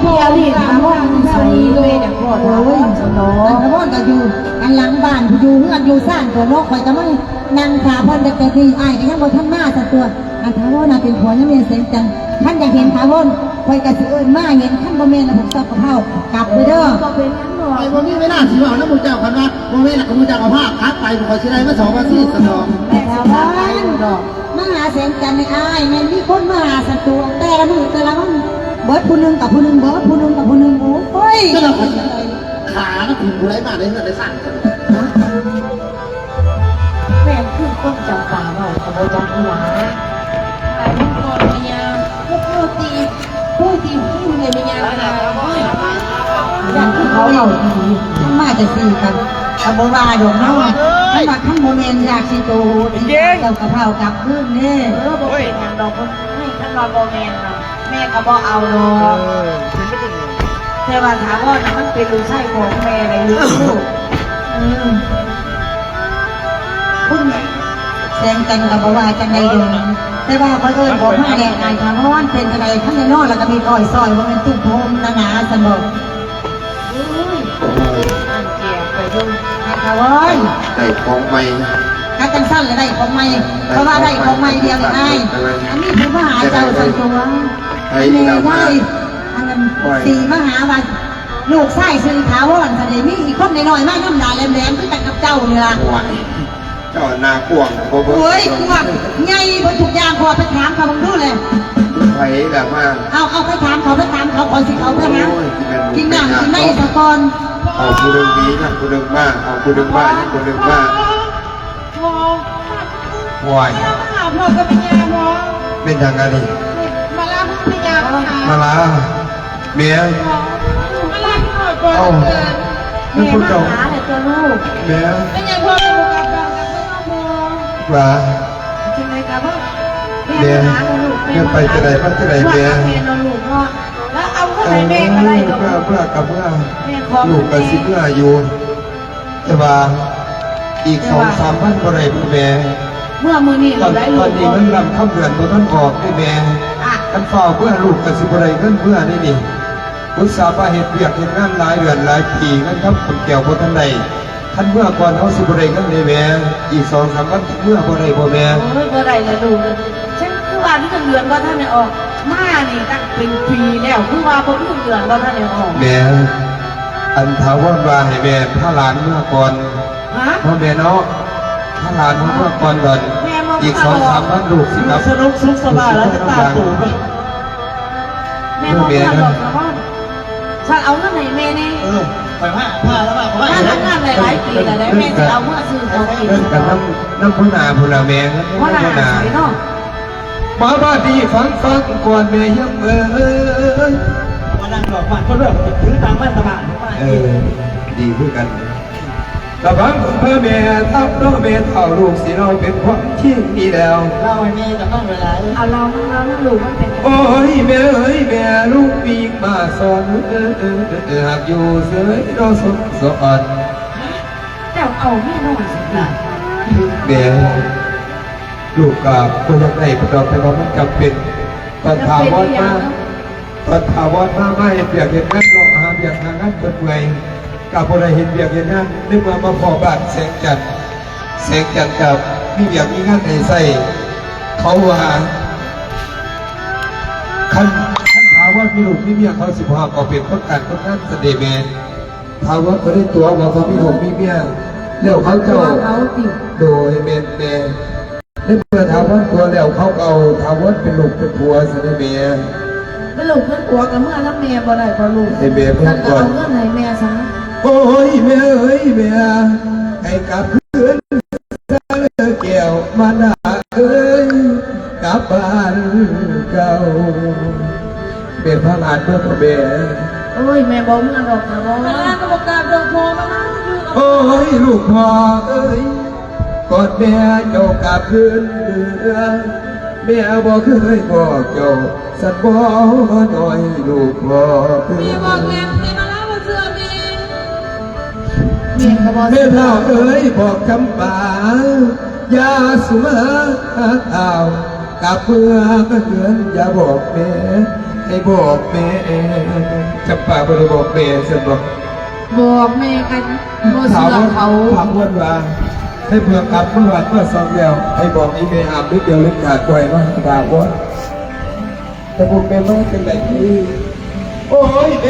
ດຽວນີ້ຖາວອນຢູ່ໃສ? ໂອ້ຍ ອັນຖາວອນກໍຢູ່ອັນຫຼັງບ້ານ ຢູ່ເຮືອນຢູ່ຊານຕົວະເນາະ ຂ້ອຍກໍມານັ່ງຖ້າເພິ່ນ ແຕ່ນີ້ອ້າຍກໍຍັງບໍ່ທັນມາຊັ້ນຕົວະ. ອັນຖາວອນນະເປັນຜົວຍາແມ່ແສງຈັນ ຄັນຢາກເຫັນຖາວອນ ຂ້ອຍກໍຊິເອີ້ນມາເຫັນ ຄັນບໍ່ແມ່ນລະພວກຊອບກະເພົາ ກັບເດີ. ບໍ່ເປັນຫຍັງດອກ ຂ້ອຍບໍ່ມີເວລາຊິເວົ້ານຳໝູ່ເຈົ້າ ຄັນວ່າບໍ່ແມ່ນລະກໍໝູ່ເຈົ້າກໍພາກັບໄປ ຂ້ອຍຊິໄດ້ມາສອງມາສີ່ຊັ້ນດອກ. ແມ່ນດອກ. ມາຫາແສງຈັນນີ້ອ້າຍ ແມ່ນມີຄົນມາຫາສັນຕົວະ ແຕ່ລະມື້ແຕ່ລະວັນ ເບິດຜູ້ໜຶ່ງກັບຜູ້ໜຶ່ງ ເບິດຜູ້ໜຶ່ງກັບຜູ້ໜຶ່ງ. ໂອ້ຍ ແຕ່ລະຄົນຂານະ ຖືກຜູ້ໃດມາໄດ້ເຮືອນໄດ້ຊານ. ແມ່ນຄືຄົນຈຳປາເວົ້າກໍບໍ່ຈັກອີ່ຫຍັງ. ໄປມັນກໍພະຍາ ພວກເຮົາຕີ ຜູ້ທີ່ຮູ້ໃນວິນຍານນະ ໂອ້ຍ ຢ່າງທີ່ເຂົາເວົ້າອີ່ຫຼີ ມັນມາຈາກສີ່ກັນ ກໍບໍ່ວ່າດອກເນາະ. ຄັນວ່າຄັນບໍ່ແມ່ນຢາກຊິໂຕ ເຈົ້າກໍພາກັບຄືນເດ້. ເອີ ບໍ່ເປັນຫຍັງດອກ ເພິ່ນໃຫ້ ຄັນວ່າບໍ່ແມ່ນນະ ແມ່ກໍບໍ່ເອົາດອກ. ແຕ່ວ່າຖາວອນນະ ມັນເປັນລູກຊາຍຂອງແມ່ໄດ໋ລູກ. ອືມ ຄຸນແສງຈັນກໍບໍ່ວ່າຈັ່ງໃດດອກ ແຕ່ວ່າຂ້ອຍເອີ້ນບອກມາແລ້ວ ອ້າຍຖາວອນ ເປັນຈັ່ງໃດ ຄັນໄດ້ນອນແລ້ວກໍມີອ້ອຍຊອຍ ບໍ່ແມ່ນຕຸ້ມໂຮມໜາໆ ຊັ້ນບໍ? ໂອ້ຍ ອັນແກ່ໄປເບິ່ງ ອ້າຍຖາວອນ ໄດ້ຂອງໃໝ່ ຄັນຈັ່ງຊັ້ນລະໄດ້ຂອງໃໝ່ ເພາະວ່າໄດ້ຂອງໃໝ່ດຽວນີ້ອ້າຍ ອັນນີ້ເພິ່ນມາຫາເຈົ້າຊັ້ນຕົວະ ໄດ້ແລ້ວ ອັນນັ້ນ ໂອ້ຍ ສີມາຫາວ່າ ລູກຊາຍຊື່ຖາວອນ ຊະເດ ມີອີກຄົນນ້ອຍໆມານຳ ໜ້າແຫຼມໆຄືກັນກັບເຈົ້ານີ້ລະ. ໂອ້ຍ ເຈົ້າໜ້າກວ້າງບໍ່ເບິ່ງ ໂອ້ຍ ກວ້າງໃຫຍ່ເບິດທຸກຢ່າງ ຂໍໄປຖາມເຂົາເບິ່ງດູແລະ. ໃຜລະມາ? ເອົາ ເອົາໄປຖາມເຂົາ ໄປຖາມເຂົາ ຂ້ອຍຊິເຂົ້າໄປຫາ ໂອ້ຍ ກິນນ້ຳກິນໃນສາກ່ອນ. ເອົາຜູ້ໜຶ່ງໜີ ນຳຜູ້ໜຶ່ງມາ ເອົາຜູ້ໜຶ່ງມາ ນຳຜູ້ໜຶ່ງມາ. ພໍ່ ໂອ້ຍ ມາຫາພໍ່ກັບແມ່ຍ່າ ພໍ່. ແມ່ນຫຍັງອັນນີ້? ມາລາ ມາລາ ມາຫາ ມາລາ ແມ່ ມາລາ ເອົ້າ ແມ່ມາຫາແລ້ວຕົວະລູກ ແມ່ ເປັນຫຍັງພໍ່ ລູກກັບບ້ານກັບເມືອງເນາະ ພໍ່ ວ່າ ຈັ່ງໃດກໍບໍ່ ແມ່ ແມ່ມາຫາເນາະລູກ ແມ່ ແມ່ໄປຈັ່ງໃດມາຈັ່ງໃດ ແມ່ ມາກັບແມ່ເນາະລູກເນາະ ແລ້ວເອົາເງິນໃຫ້ແມ່ກໍໄດ້ດອກ ເມືອ ເມືອ ເມືອ ເມືອກັບເມືອ ແມ່ຂໍ ລູກກໍຊິເມືອຢູ່. ແຕ່ວ່າອີກສອງສາມວັນບໍ່ໄດ້ບໍ່ແມ່ ເມື່ອມື້ນີ້ລະໄດ້ລູກ ຕອນນີ້ເງິນລຳຄຳເດືອນບໍ່ທັນອອກເດ້ແມ່ ຄັນຟ້າວເມືອລູກກໍຊິບໍ່ໄດ້ເງິນເມືອເດ້ນີ້ ອຸດສ່າມາເຮັດວຽກເຮັດງານຫຼາຍເດືອນຫຼາຍປີ ເງິນຄຳຄຳແກ້ວບໍ່ທັນໄດ້ ຄັນເມືອກ່ອນເຮົາຊິບໍ່ໄດ້ເງິນເດ້ແມ່ ອີກສອງສາມວັນຊິເມືອບໍ່ໄດ້ບໍ່ແມ່? ໂອ້ຍ ບໍ່ໄດ້ລະລູກ ຈັ່ງຄືວ່າເງິນເດືອນບໍ່ທັນໄດ້ອອກ ມານີ້ຕັ້ງເປັນປີແລ້ວ ຄືວ່າບໍ່ມີເງິນເດືອນບໍ່ທັນໄດ້ອອກ ແມ່ ອັນຖາວອນວ່າໃຫ້ແມ່ພາຫຼານເມືອກ່ອນ ຮະ ເນາະແມ່ເນາະ ພາຫຼານເຮົາເມືອກ່ອນ ດອນ ແມ່ມາ ອີກສອງສາມວັນລູກຊິກັບ ສະໜຸກສຸກສະບາຍແລ້ວຈະຕາໂຕ ແມ່ບໍ່ເມືອດອກຖາວອນ ຊັ້ນເອົາເງິນໃຫ້ແມ່ແດ່ ເອີ ຂ້ອຍພາ ພາລະມາ ຂ້ອຍວ່າ ມາທຳງານໄດ້ຫຼາຍປີແລ້ວເດ້ ແມ່ຊິເອົາເມືອຊື້ເຂົ້າກິນ ເອີ້ນກັນນຳ ນຳຫົວໜ້າພຸ້ນລະແມ່ ຫົວໜ້າໃສເນາະ? ມາບາດນີ້ຟັງ ຟັງກ່ອນແມ່ຮຽມເອີຍ ມານັ່ງດອກບາດ ເພິ່ນເລີກຖືຕາມມາຕະບາດ ເອີ ດີຄືກັນ ລະຟັງເພິ່ນເດີແມ່ ຕາມເດີແມ່ເຖົ້າ ລູກຊິເລົ່າເປັນຄວາມຈິງນີ້ແລ້ວ ເລົ່າໃຫ້ແມ່ຈະຟັງຫຼາຍໆ ເອົາເລົ່າ ເລົ່າ ເລົ່າ ລູກມັນເປັນ ໂອ້ຍ ແມ່ເອີຍ ແມ່ລູກວິ່ງມາສອນ ຫາກຢູ່ເສີຍເນາະສົມສອນ ເຈົ້າເອົາແມ່ນ້ອຍຊິ ແມ່ ລູກກໍບໍ່ຢາກໄດ້ເພິ່ນດອກ ແຕ່ວ່າມັນຈຳເປັນ ຕອນຖາວອນມາ ຕອນຖາວອນມາ ມາເຮັດວຽກເຮັດງານ ເລາະຫາວຽກຫາງານ ເພິ່ນເມື່ອຍ ກໍບໍ່ໄດ້ເຮັດວຽກເຮັດງານ ໃນເມື່ອມາພໍ້ບ້ານແສງຈັນ ແສງຈັນກໍມີວຽກມີງານໃຫ້ໃຊ້ ເຂົາວ່າ ຄັນ ຄັນຖາວອນມີລູກມີເມຍ ເຂົາຊິບໍ່ຮັບເອົາເປັນຄົນການຄົນງານຊັ້ນເດແມ່. ຖາວອນກໍໄດ້ຕົວະວ່າບໍ່ມີລູກມີເມຍ ແລ້ວເຂົາເຈົ້າ ຕົວະເຂົາຕິ ໂດຍ ແມ່ນແຕ່ ໃນເມື່ອຖາວອນຕົວະແລ້ວ ເຂົາກໍເອົາຖາວອນເປັນລູກເປັນຜົວຊະເດແມ່. ເປັນລູກເປັນຜົວກໍເມືອນຳແມ່ບໍ່ໄດ້ບໍ່ລູກ ໃຫ້ແມ່ເມືອກ່ອນ ເອົາເງິນໃຫ້ແມ່ຊະ. ໂອ້ຍ ແມ່ເອີຍແມ່ ໃຫ້ກັບຄືນ ແກ້ວມານາເອີຍ ກັບບ້ານເກົ່າ ແມ່ພາຫຼານເມືອບໍ່ແມ່? ໂອ້ຍ ແມ່ບໍ່ເມືອດອກ ມາລາກໍບໍ່ກັບດອກ ພໍ່ມານາຢູ່ກັບ ໂອ້ຍ ລູກພໍ່ເອີຍ ກອດແມ່ເຈົ້າກັບຄືນເມືອ ແມ່ບໍ່ເຄີຍບອກເຈົ້າ ສັນບໍ່ນ້ອຍລູກພໍ່ເອີຍ ແມ່ບອກແລ້ວ ແຕ່ມາລາບໍ່ເຊື່ອແມ່ ແມ່ກໍບໍ່ເຊື່ອ ແມ່ເຖົ້າເອີຍ ບອກຈຳປາ ຢ່າສຸມາອ້າວ ກັບເມືອເຮືອນ ຢ່າບອກແມ່ ໃຫ້ບອກແມ່ ປາກບໍ່ໄດ້ບອກແມ່ຊັ້ນບໍ່? ບອກແມ່ກໍບໍ່ເຊື່ອເຂົາ. ຖາມເພິ່ນວ່າ ໃຫ້ເພື່ອກັບມາວັດມາຊ່ອງແລ້ວ ໃຫ້ບອກອີແມ່ອາມເດັດດຽວເດັດຂາດ ບໍ່ໃຫ້ມາຫາບໍ່? ແຕ່ພວກແມ່ມາຈັ່ງໃດຄື ໂອ້ຍ